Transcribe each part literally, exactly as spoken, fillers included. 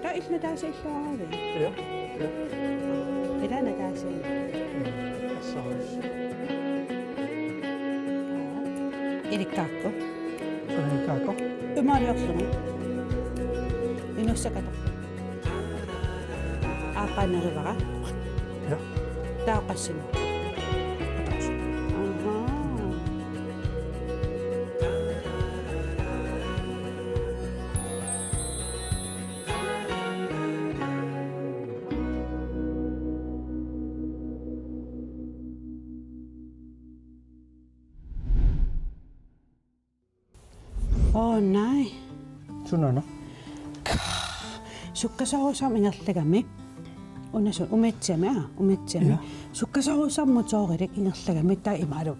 Ilaa, ilaa taasa illuaraavi. Ja. Ilaa taasa. Assarus. Ilikkaakku. Ilikkaakku. Imaaliorlunga. Inuussakatoq. Aaqqaanerivara. Ja. Taava qassinik. Ahaa. Åh, nej. Sunaana? Sukkasoorujussuarmik ingerlagami. Una suna, umiatsiami, aa, umiatsiami. Ja. Sukkasoorujussuarmik motorilik ingerlagami, taava imaalu.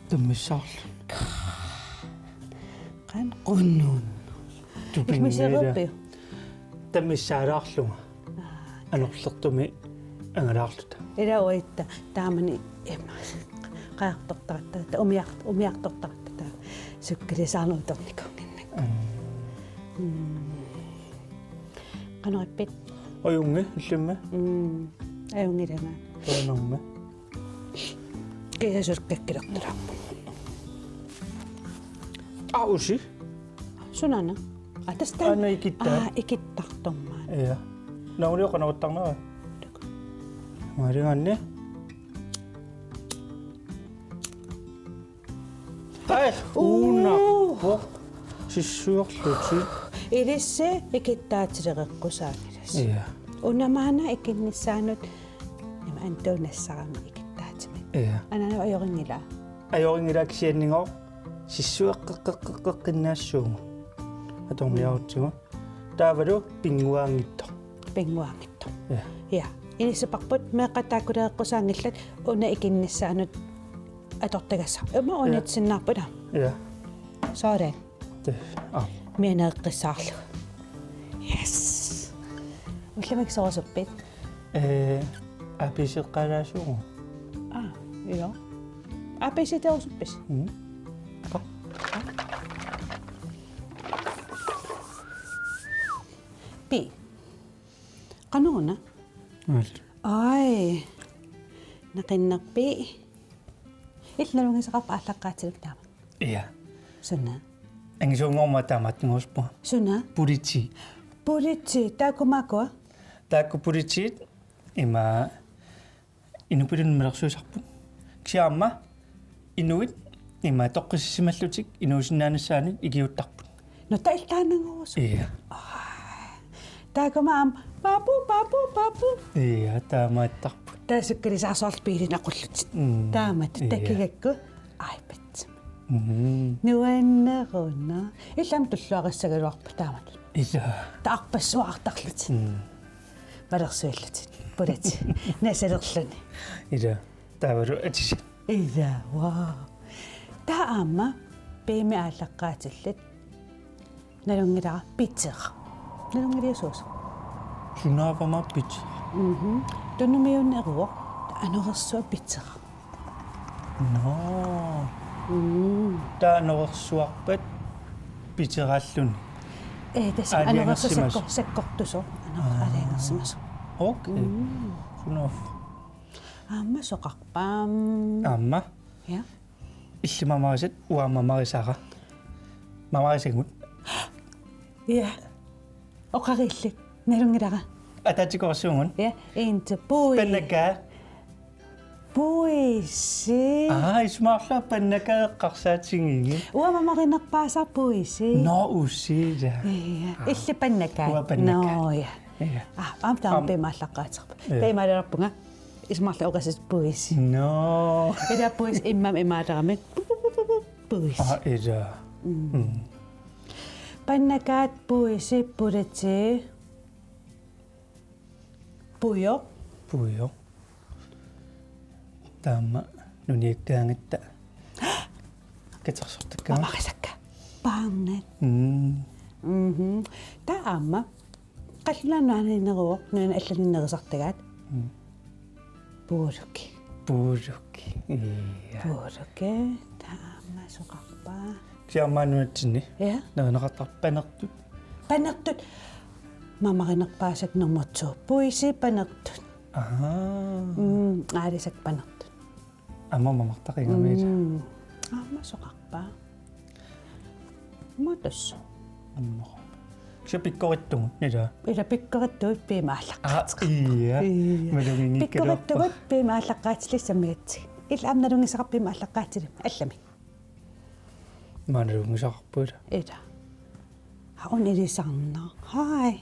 Tammissaarlu. Qanoq qunuun. Tupinngilara. Ilmisiorpiuk? Tammissaalaarlunga. Aa. Anorlertumik angalaarluta. Ilaa uagut taamani imma qajartortaratta, umiar-, umiartortaratta, sukkasoorujussuarmik utornikuunnginnakku. Mm. Mm. Qanoq ippit? Ajunngilaq, illimmi? Mm. Ajunngilanga. Ajunngilanga. Kiisa sukkakkilertulaarpoq. Aa, usi. Sunaana? Aa, tassa taanna. Aana ikittaa. Aa, ikittartormaat. Ja. Nauli qanoq ittarnera? Maariganni. Ai, uu. Uunarpoq. Sissuerlutit. Ilissi ikittaatilereqqusaanngilasi. Ja. Una maanna ikinnissaanut ima antuunassarami ikittaatimik. Ja. Anaana ajorinngilaa. Ajorinngilaa kisiannigooq sissueqqeqqeqqeqqinnaassuugut. Atorniarutsigu. Taavalu pinnguaanngitsoq. Pinnguaanngitsoq. Ja. Ja. Inissiparput meeqqat taakkulereqqusaanngillat una ikinnissaanut atortagassaq. Ima Ja. Unitsiinnarput ila. Ja. Sådan. Te-, aa. Mianeeqqissaarlugu. Yes. Ullumikkut soorsuppit? Ee, A B C-qqaalaassuugut. Aa, ila. A B C-teerusuppisi? Mm. Qa. Pi. Qanoruna? Aal. Ai. Naqinnerpi. Illit nalunngisaqarpit aallaqqaatilik taama? Ja. Suna? Angisuunngormat taamaattunnguusuppunga. Suna? Politi. Politi, taakku makua? Taakku politiit ima inuppilunnik malersuisarput. Kisianni aamma inuit ima toqqissisimallutik inuusinnaanissaanik ikiuuttarput. Nå, taava illit taannaguusoq. Ja. Aa. Taakku aamma, papu, papu, papu. Ja, taamaattarput. Taava sukkalisaarsuarlu biilinut aqullutit. Mm. Taamatut Ja. Takugakku iPad. Mm. Nuanneruna. Illit aamma tulluarissagaluarput taamatut. Ja. Taava arpassuartarlutit. Mm. Malersuillutit. Politi. Nasalerluni. Ja. Taavalu atisit. Ja, wow. Taava aamma Pimmi aallaqqaatillit. Nalunngilara pitseq. Nalunngilara suusoq? Sunaaffa aamma pitseq. Mhm. Tunumiunneruvoq. Anorersuaq pitseq. Nå. Mm. Taava anorersuarpat pitseraalluni. Ee, tassa anorersuaq Aalajangersimasoq. Sakkor-, sakkortusoq. Anor-, Aa. Aalajangersimasoq. Okay. Mm. Sunaaffa. Aamma soqarpa? Aamma. Ja. Illit mamarisat, uanga mamarisara. Mamarisagut. Ja. Oqareerlutit. Nalunngilara. Ataatsimoorsuugut. Ja, en, to, puisi. Pannakaat. Puisi. Aa, isumaqarpunga pannakaat eqqarsaatigigiga. Uanga mamarinerpaasara puisi. Nå, usi, ja. Ja. Aa. Illit pannakaat. Uanga pannakaat. Nå, ja. Ja. Aa, aamma taama Aam. Pimmi aallaqqaaterput. Ja. Taava imaaliorpunga. Isumaqarlunga oqasissat puisi. Nå. Ila puisi immami imaalerami. Puisi. Aa, ila. Mm. Mm. Pannakaat, puisi, politi. Pujoq. Pujoq. Taama nuniakkaangatta. Katersortakka. Mamarisakka. Paarnat. Mm. Mhm. Taava aamma. Qallunaat nuannerneruvoq, nuanneq allanik nerisartagaat. Mm. Puuluki. Puuluki. Ja. Puuluki. Taama soqarpa? Kisianni aamma nunatsinni. Ja. Nerineqartarpoq panertut. Panertut. Mamarinerpaasat nummer to. Puisi panertut. Aha. Mm, aalisat panertut. Aamma mamartaqigami. Mm. Aamma soqarpa? Mutus. Aamma. Kisianni pikkorittugut, ila. Ila pikkorittugut piimaallaqqaat. Ah, ija. Ija. Maluginngikkaluarpoq. Pikkorittugut piimaallaqqaatilik sammigatsigit. Ila aamma nalunngisaqarput piimaallaqqaatilik. Allami. Maannalunngisaqarpoq ila. Ila. Aa, una ilisarnaq. Haj.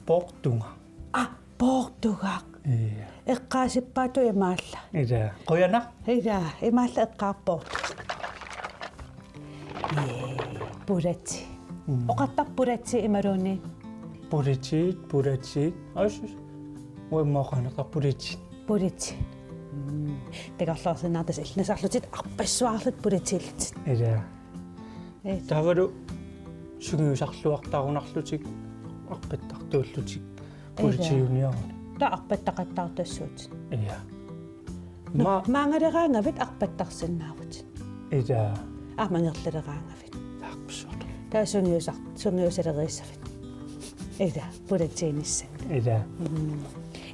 Poortugaq. Aa, poortugaq. Ija. Eqqaasippaatut imaallaat. Ila. Qujanaq. Ila, imaallaat eqqaarpoq. Ija, pulati. Mm. Oqartarput pulati imaluunniit. Pulatiit, pulatiit. Asus. Uimmoqanertar pulatiit. Pulatiit. Mm. Takorloorsinnaavoq tassa illit nasarlutit arpassuarlutit pulatiillutit. Ila. Ila. Taavalu sungiusarluartarunarlutik arpattartuullutik. Ila. Pulatiiuniaruni. Taava arpattaqattaartassuutit. Ija. Nå, ma- maangaleraangavit arpattarsinnaavutit. Ila. Aamma ingerlaleraangavit. Taarpussuarlu. Taava sungiusar-, sungiusaleriissavit. Ila, pulatiinissannik. Ila. Mm.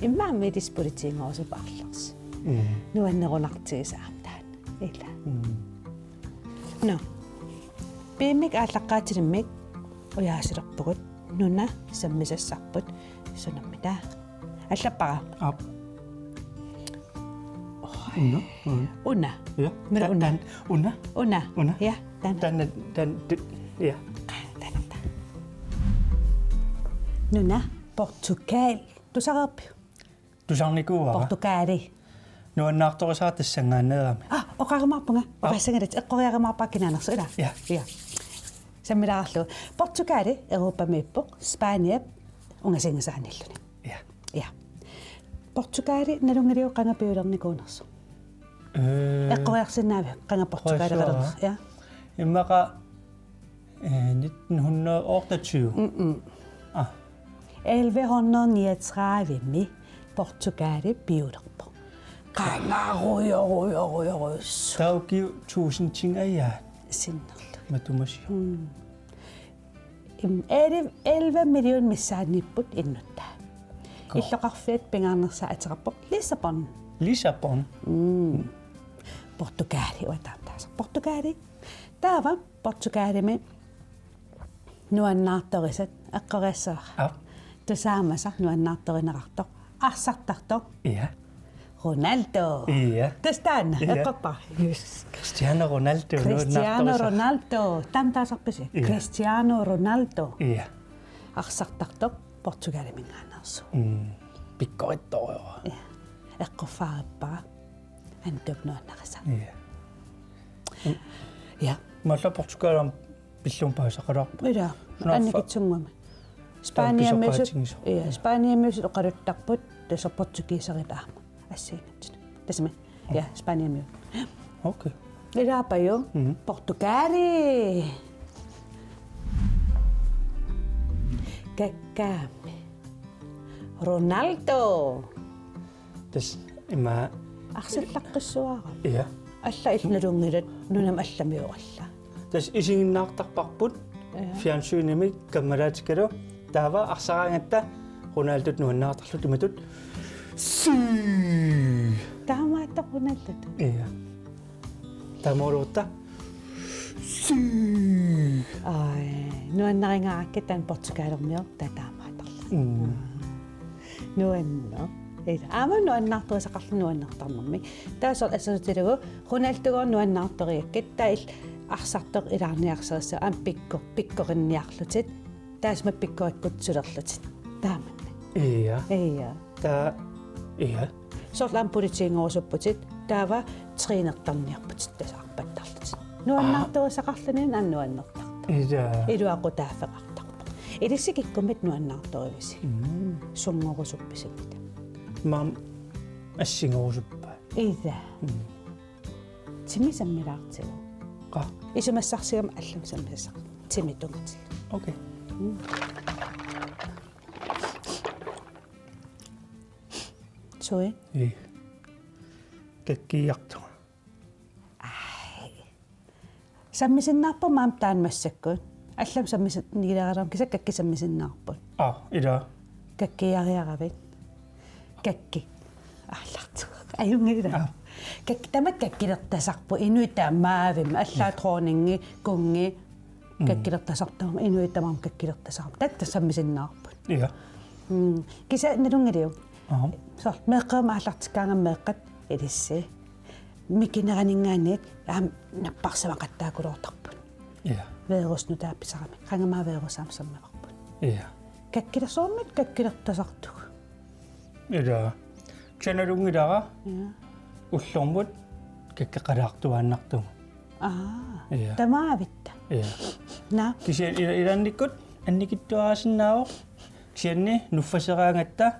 Immaqa miilis pulatiinngorusuppat arlarsi. Mm. Nuannerunartigisaat aamma taanna. Ila. Mm. Nå. Piimik aallaqqaatilimmik ujaasilerpugut. Nuna sammisassarput. Sunammita? Allappara. Aap. Una. Una. Una. Ja. Mira, ta-, una. Tan-, una. Una. Una. Ja, taanna. Taanna, taanna, tu-, ja. Taanna. Nuna, Portugal. Tusareerpiuk? Tusarnikuuara. Portugali. Nuannaartorisara tassanngaanneerami. Ah, oqarumaarpunga. Aap. Oqassagaluarlutit eqqoriarumaarpara kinaanersoq, ila? Ja. Ja. Sammilaarlugu. Portugali Europamiippoq, Spania ungasinngisaanniilluni. Ja. Ja. Portugali nalunngiliuk qanga piulernikuunersoq? Ee, eqqoriarsinnaaviuk qanga Portugali eqqoriarsuara. Qalernersoq? Ja. Immaqa, ee, nitten hundrede og otteogtyve. Mm-mm. Ah. Elleve hundrede niogtredive-mi Portugali piulerpoq. Qangarujorujorujorujus. Taava ukiut tusindinngajaat. Sinnerlugit. Matumasioq. Mm. Im, elleve, elleve million missaanniipput innuttaat. Ko. Illoqarfiat pingaarnersaat ateqarpoq Lissabon. Lissabon. Mm. Portugali, uanga taama taasarpoq. Portugali. Taava Portugalimi nuannaartorisat eqqoriassavara. Aap. Tusaamasaq nuannaartorineqartoq. Arsartartoq. Ja. Ronaldo. Ja. Tassa taanna, ja, eqqorpara. Yes. Cristiano Ronaldo, Cristiano nuannaartorisaq. Ronaldo. Taama taasarpisi? Ja. Cristiano Ronaldo. Ja. Arsartartoq Portugaliminngaanneersoq. Mm. Pikkorittorujoora. Ja. Eqqorfaarippara. Antup nuannarisaa. Ja. Ja. Maalla Portugalimi pillugu paasisaqalaarpoq. Ila, sunaaffa annikitsunnguamik. Spaniamiusut, taanna pisoqaatigisoq. Ja, Spaniamiusut oqaluttarput, tassa portugiiserit aamma assigiinngitsunik. Tassami, ja, Spaniamiut. Okay. Ilaapajuk, mhm, Portugali. Kakkaami. Ronaldo. Tassa ima. Arsallaqqissuara. Ja. Alla illit nalunngilat nunami allamiuullaa. Tassa isiginnaartarparput, ja, fjernsynimi kammalaatikkalu taava arsaraangatta Ronaldot nuannaartarlutik imatut. Sii! Taamaattoq Ronaldot. Ja. Taamaattoq. Sii! Ai, nuannarigaarakkit taanna Portugalermiortoq taamaattarluni. Mm. Nuanneq. Ila, aamma nuannaartorisaqarluni nuannertarnermik. Taava soorlu assersuutigalugu Ronaldogooq nuannaartorigakkit, taava illit arsartoq ilaarniarsarissavatit aamma pikko-, pikkorinniarlutit. Taassuma pikkorikkut sulerlutit. Taamannak. Ja. Ja. Taava, ja. Soorlu aamma pulatiinngorusupputit, taava trænertarniarputit tassa arpattarlutit. Nuannaartorisaqarluni aamma nuannertartoq. Ja. Iluaqutaaffeqartarpoq. Ilissi kikkummit nuannaartorivisi? Mm. Sunngorusuppisi? Maani assingorusuppara. Ja. Mm. Timi sammilaartigu. Qaa. Isumassarsiama allamik sammisaq. Timi tungatillugu. Okay. Mm. Sui. Ii. Kakkiartunga. Ai. Sammisinnaarput maani taanna massakkut. Allamik sammisinigilaaraluarami kisianni kakki sammisinnaarput. Aa, ila. Kakkiariaravit. Kakki. Aallartigu. Ajunngilaq. Aa. Kakki, tamatta kakkilertasarput, inuit tamaavimmik, allaat dronningi, kunngi, mm, kakkilertasartagami, inuit tamarmik kakkilertasarami. Tatta sammisinnaarput. Ila. Mm. Kisianni nalunngiliuk? Aha. Soorlu meeqqat aallartikkaangamik meeqqat ilissi. Mikineraninngaanniit aamma napparsimaqattaakuloortarput. Ila. Virus nutaat pisarami. Qanga aamma virus aamma sammivarput. Ila. Kakkilersuarmik kakkilertasartugut. Ila. Kisianni nalunngilara. Ila. Ullormut kakkeqalaartuaannartugut. Aa. Ila. Tamaavitta. Ila. Naa. Kisianni ila-, ilaannikkut annikitsuaraasinnaavoq. Kisianni nuffaseraangatta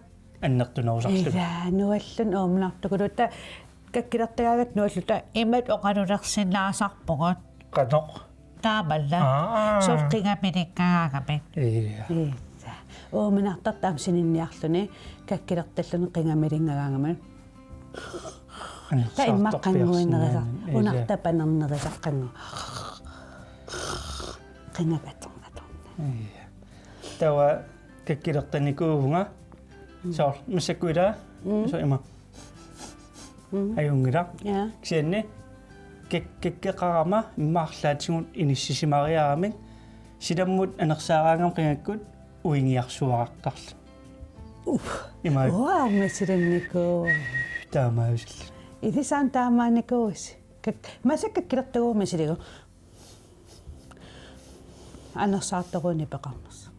annertunerusarlugu. Ila, nuallun uuminartukuluutta kakkilertagaangatta nualluta imatut oqalulersinnaasarpugut. Qanoq? Taamaallaat. Aa. Soorlu qingamilinngaagaangamik. Ila. Ila. Uuminartartut aamma sininniarluni kakkilertalluni qingamilinngaagaangamik. Taava immaqa qannguinerisaq. Ila. Unarta panernerisaq qanngu. Qingakaternatun. Ila. Taava kakkilertanikuuvunga. Mm. Soorlu massakkut ila. Mm. Soorlu ima. Mm. Ajunngilaq. Ja. Kisianni kak-, kakkeqarama immaqa arlaatigut inissisimariaramik silammut anersaaraangama qingakkut uingiarsuarartarluni. Uff. Ima. Uanga silanniku. Taamaasillugu. Ilissi aamma taamaanikuuisi. Kak-, massakkut kakkilertaguummik siligu. Anersaartoruunik peqarnersoq.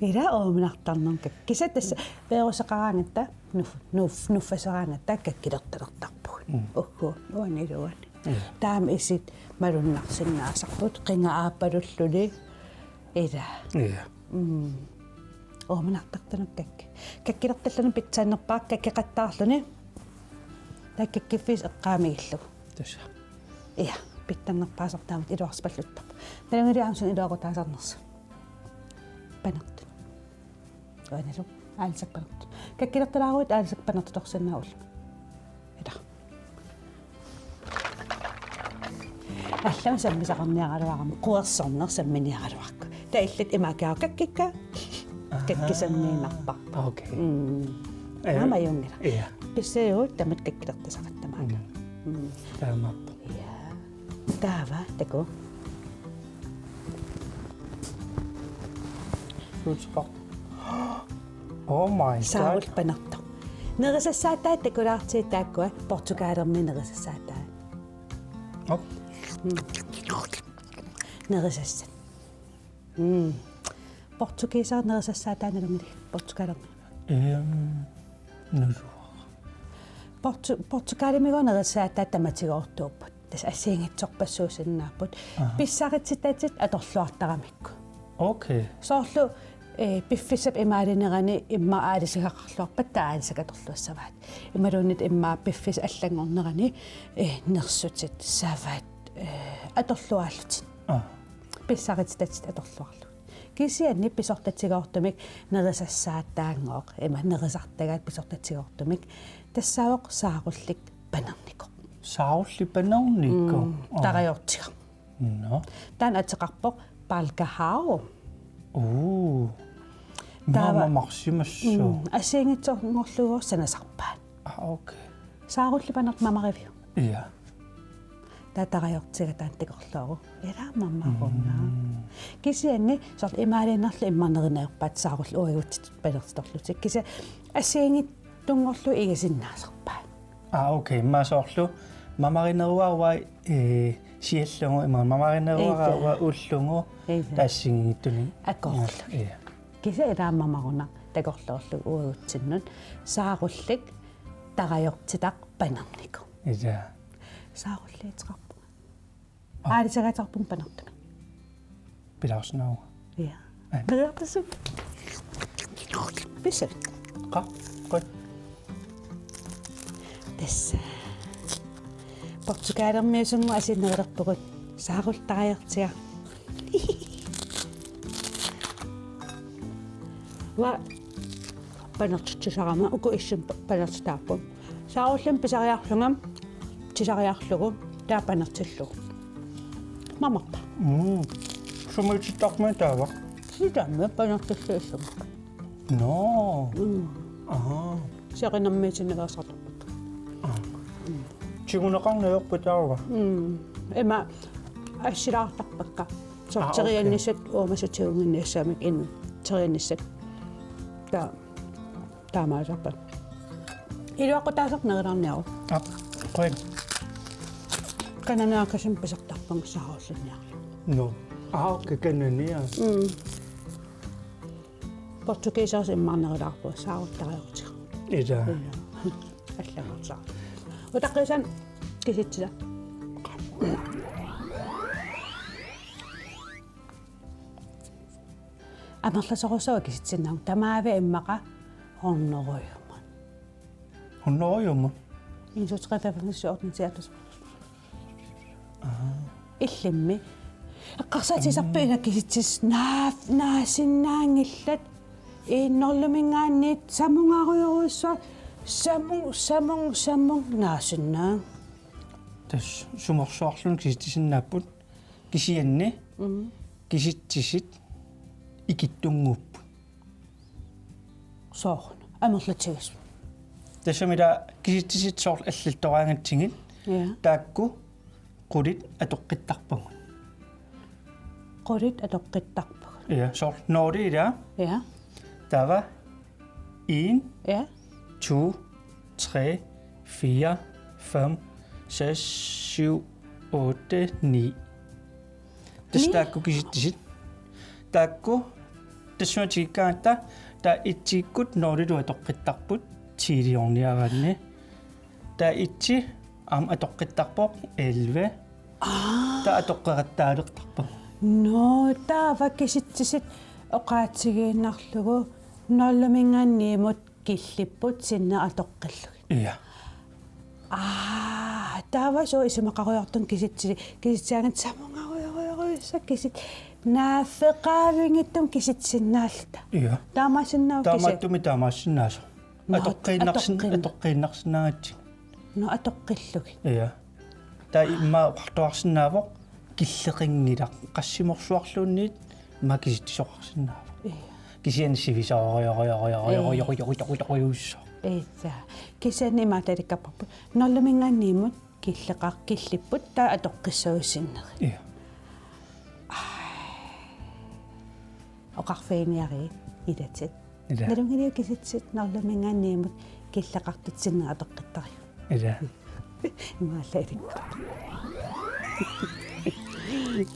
Ila uuminartarnermik. Kisianni tassa peeruseqaraangatta, nuf-, nuf-, nuffaseraangatta kakkilertalertarpugut. Mm. Ugguuna, uani iluani. Ja. Taama isit malunnarsinnaasarput, qingaat aappalulluni. Ila. Ja. Mm. Uuminartartunut kakki. Kakkilertalluni pitsaannerpaaq kakkeqattaarluni. Taava kakkiffiit eqqaamigillugu. Tassa. Ja, pitsaannerpaasartaammat iluarsipalluttarpoq. Nalunngilara aamma suna iluaqutaasarnersoq. Panertut. Uanilu, aalisakkat panertut. Kakkilertalaaruit aalisakkat panertutorsinnaavugut. Ila. Allamik sammisaqarniaraluarama, quersorneq samminiaraluarukku. Taava illit imaakkiaruk kakkikka. Aha. Kakkit sammiinnarpara. Okay. Mm. Ee, aamma ajunngilaq. Ja. Pissaagut tamatta kakkilertasaqattaaq aamma. Mm. Mm. Taamaappoq. Ja. Taava, takuuk. Suutseqarpoq. Oh my God. Saarullit panertoq. Nerisassaatai takulaartigit taakkua Portugalermi nerisassaatai. Op. Mm. Nerisassat. Mm. Portugisere nerisassaatai nalunngilarput Portugalermi. Ehm, naluara. Portu-, Portugalimigooq nerisassaatai tamatigoortuupput. Tassa assigiinngitsorpassuusinnaapput. Aha. Pissaritsitatit atorluartaramikku. Okay. Soorlu, eh, piffissap imaalinerani immaqa aalisagaqarluarpat taava aalisakat atorluassavaat. Imaluunniit immaqa piffissap allanngornerani, eh, nersutit, savat, eh, atorluaallutik. Aa. Pissaritsitatit atorluarlugit. Kisianni pisortatigoortumik nerisassaataanngooq, ima nerisartagaat pisortatigoortumik, tassaavoq saarullik panernikoq. Saarullik panernikoq? Mm, aa. Tarajortigaq. Nå. Taanna ateqarpoq Balcão. Uu. Taava mamarsimassooq. Mm, assigiinngitsorngorlugooq sanasarpaat. Ah, okay. Saarullik panertoq mamariviuk? Ja. Taava tarajortigaq taanna takorlooruvoq. Ila mamaruna. Mm. Kisianni soorlu imaaliinnarlu immaqa nerinerpaat saarullit uagutsitut panertitorlutik. Kisianni assigiinngitsunngorlugit igasinnaasarpaat. Ah, okay. Immaqa soorlu mamarineruara, eh, siallugu, immaqa mamarineruara. Ila. Uanga ullugu. Ila. Taava assigiinngitsunik. Akorlugit. Ja. Kisianni ila mamaruna takorloorlugu uagutsinnut saarullik tarajortitaq panernikoq. Ja. Saarulliuteqarpunga. Aa. Aalisagaateqarpunga panertumik. Pilaarsinnaavunga. Ja. Aa. Periarfissat. Pissavit? Qaa, qaa. Tassa. Portugalermiusunnguit assigiinnerulerpugut. Saarullik tarajortigaq. Uanga panertitsisarama uku issummik pa-, panertitaapput. Saarullimik pisariarlunga, tisariarlugu, taava panertillugu. Mamarta. Mm. Sumiitittarmat taava? Sitaammi panertussuussama. No. Mm. Aha. Siarinammiitinniartarpakka. Ah. Tiguneqarneq ajorput taava? Mm. Ima assilaartarpakka. Soorlu Ah, okay. Teriannissat uumasut tigunnginniassammik in teriannissat. Ta taamaasarpat. Iluaqutaasarneq ilarniaru. Aap, qujan. Kananaakkasum pisartarpunga saarulluniarlu. No. Aa, okay, kanania. Mm. Portugiiserisut immaarnerilaarput saaruttariarutigu. Ila. Ila. Allanngortaa. Utaqqisaan kisitsisa. Amerlasorusuaq kisitsisinnaavunga tamaavimmi immaqa hunnorujuummat. Hunnorujuummat? En, to, tre, fire, fem, seks, syv, otte, ni, ti, elleve, tolv. Aa. Illimmi. Eqqarsaatisarput ila kisitsisit naa-, naasinnaanngillat. Ii nullimingaanniit samungarujorujussuaq. Samung, samung, samung naasinnaanngillat. Tassa sumorsuarluni kisitsisinnaapput. Kisianni. Mm. Kisitsisit ikittunnguupput. Soorlu amerlatigisut. Tassami ila kisitsisit soorlu allattoraangatsigit. Ja. Taakku qulit atoqqittarpagut. Qulit atoqqittarpagut. Ja, soorlu nuuli ila. Ja. Taava en, ja, to, tre, fire, fem, seks, syv, otte, ni. Tassa ni. Taakku kisitsisit. Taakku tassunga tikikkaangatta taava etsikkut nuulilu atoqqittarput tiiliorniaraanni. Taava etsi aamma atoqqittarpoq elleve. Aa. Taava atoqqerattaalertarpagut. Nå, taava kisitsisit oqaatigiinnarlugu nullimingaanniit niimut killipput sinneq atoqqillugit. Ja. Aa, taava suu isumaqarujoortumik kisitsi-, kisitsiaangat samungarujorujorujussuaq kisit-, naaffeqaavigittumik kisitsisinnaalluta. Ja. Taamaasinnaavat kisi-. Taamaattumik taamaasinnaasoq. Nå, atoqqiinnarsin-, atoqqin-, atoqqiinnarsinnaagatsigu. Nå, atoqqillugit. Ja. Taava immaqa oqartuarsinnaavoq killeqanngilaq qassimorsuarluunniit immaqa kisitsisoqarsinnaavoq. Ja. Kisianni sivisoorujorujorujorujorujorujorujorujussuaq. Ija. Kisianni imaattoq ilikkarparput. Nullimingaanniit niimut killeqar-, killipput taava atoqqissavut sinnerit. Ja. Ai. Oqarfiginiariuk ilatit. Ila. Nalunngiliuk kisitsisit nullimingaanniit niimut killeqartut sinneq atoqqittarigut. Ila. Imaallaat ilikka-.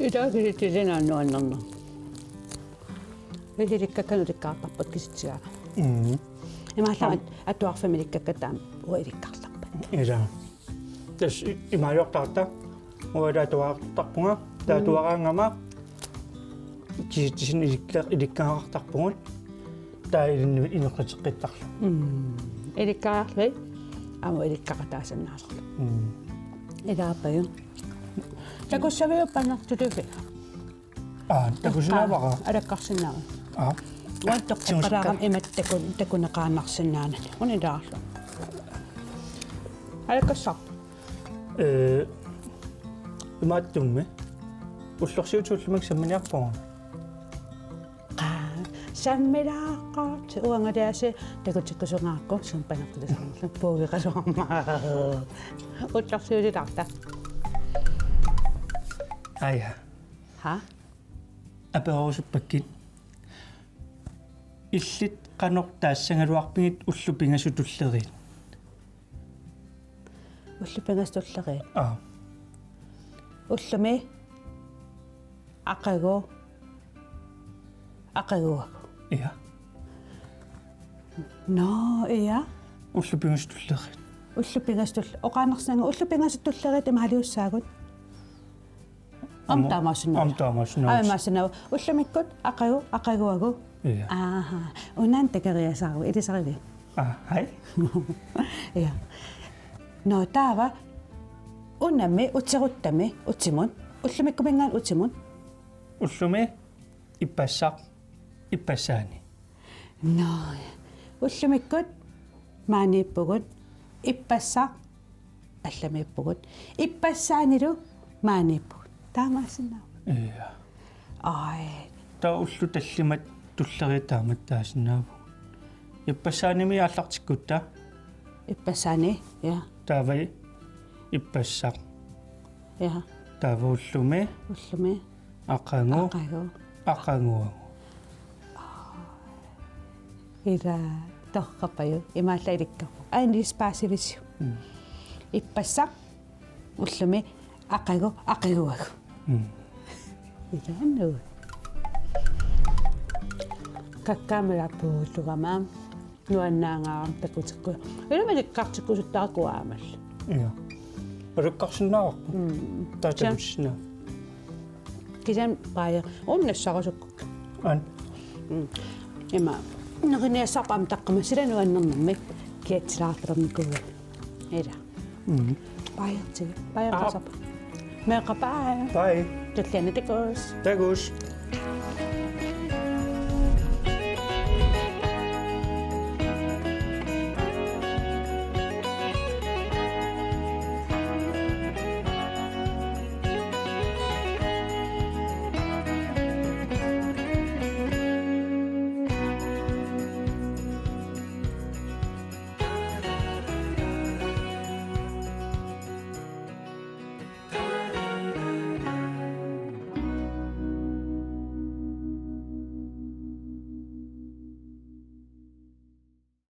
Ila kisitsisinnaanngilaq nuannerneq. Ilikkakka ulikkaartarput kisitsigaangat. Mm. Imaallaat atuarfimmi ilikkakka taama uanga ilikkartarput. Ila. Tassa i-, imaaliortarta. Uanga atuartarpunga, taava atuaraangama kisitsisinnik ilikka-, ilikkagaqartarpugut, taava ilinnut ineqateqqittarlugu. Mm. Ilikkariarlugit, aamma ilikkaqataasinnaasorlu. Mm. Ilaapaju. Takussaviuk panertutut? Aa, takusinnaavara. Alakkarsinnaavara. Aa. Uanga toqqoqqalaarama imatut takun-, takuneqaannarsinnaanani. Una ilaarlu. Alakkassaq. Ee, imaattummi. Ullorsiutit ullumikkut samminiarpugut. Qaa, sammilaaqaat uangaliasi takutikkusungaarukku sumut panertulisarnerlugu puigeqasuarmata. Ullorsiutilaarta. Aja. Ha? Aperorusuppakkit. Illit qanoq taassagaluarpigit ullut pingasut tulleriit? Ullut pingasut tulleriit? Aa. Ullumi aqagu aqaguagu. Ja. Nå, ja. Ullut pingasut tulleriit. Ullut pingasut tull-, oqaannarsinnaannginnakku ullut pingasut tulleriit imaaliussaagut. Aamma taamaassinnaavoq. Aamma taamaassinnaavoq. Aamma taamaassinnaavoq. Ullumikkut aqagu aqaguagu. Ja. Aha. Unaana takeriasaaruk ilisariviuk? Aa, haj. Ja. Nå, taava unami uteruttami utimut. Ullumikkuminngaanniit utimut. Ullumi ippassaq ippassaani. Nå. Ullumikkut maaniippugut. Ippassaq allamiippugut. Ippassaanilu maaniippugut. Taamaassinnaavat. Ja. Ai. Taava ullut tallimat tulleriit taamattaasinnaavugut. Ippassaanimi aallartikkutta? Ippassaani, ja. Taava ippassaq. Ja. Taava ullumi? Ullumi. Aqagu? Aqagu. Aqaguagu. Ila, torrapaju, imaallaat ilikkarpoq. Aana ilissi paasivisiuk? Mm. Ippassaq, ullumi, aqagu, aqaguagu. Mm. Ila, nu. Kakkaamera puullugama, nuannaangaarami takutikku. Ilumut ilikkartikkusuttarakkit aamma. Ja. Ilikkarsinnaavarput. Mm. Taava takusinnaa. Kisianni bajer, uunga nassaarusukkukkit. Aana. Mm. Ima, nerisassarput aamma taqqama sila nuannernermi kiatsilaartalernikuuara. Ila. Mm. Bajer tigi, bajer. Aa. Qasap. Meeqqat bye. Bye. Tulliani takuss'. Takuss'.